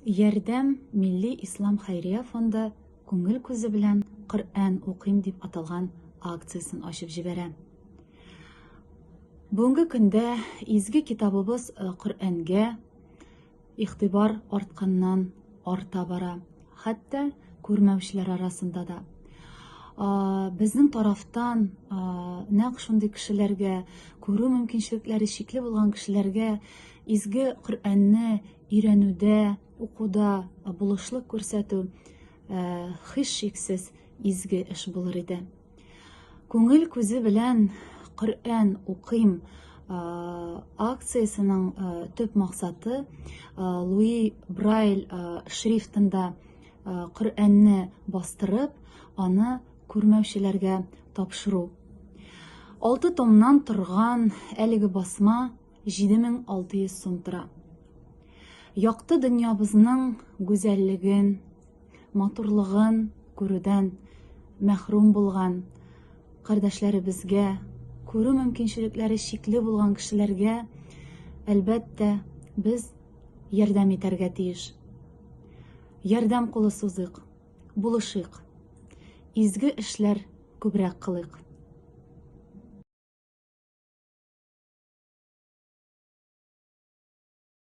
Ярдәм милли ислам хәйрия фонды Күңел күзе белән Коръән укыйм дип аталган акциясен ачып җибәрә. Бүгенге көндә изге китабыбыз э, Коръәнгә игътибар артканнан арта бара. Хәтта күрмәүчеләр арасында да. Безнең тарафтан нәкъ шундый кешеләргә, күрү мөмкинчелекләре чикле булган кешеләргә изге Коръәнне өйрәнүдә, укуда булышлык күрсәтү һичшиксез изге эш булыр иде. Күңел күзе белән Коръән укыйм акциясенең төп максаты Луи Брайль шрифтында Коръәнне бастырып, аны күрмәүчеләргә тапшыру. Алты томнан торган әлеге басма 7600 сум тора. Якты дөньябызның гүзәллеген, матурлыгын күрүдән мәхрүм булган кардәшләребезгә, күрү мөмкинчелекләре чикле булган кешеләргә, әлбәттә, без ярдәм итәргә тиеш. Ярдәм кулы сузыйк, булышыйк. Изге эшләр күбрәк кылыйк.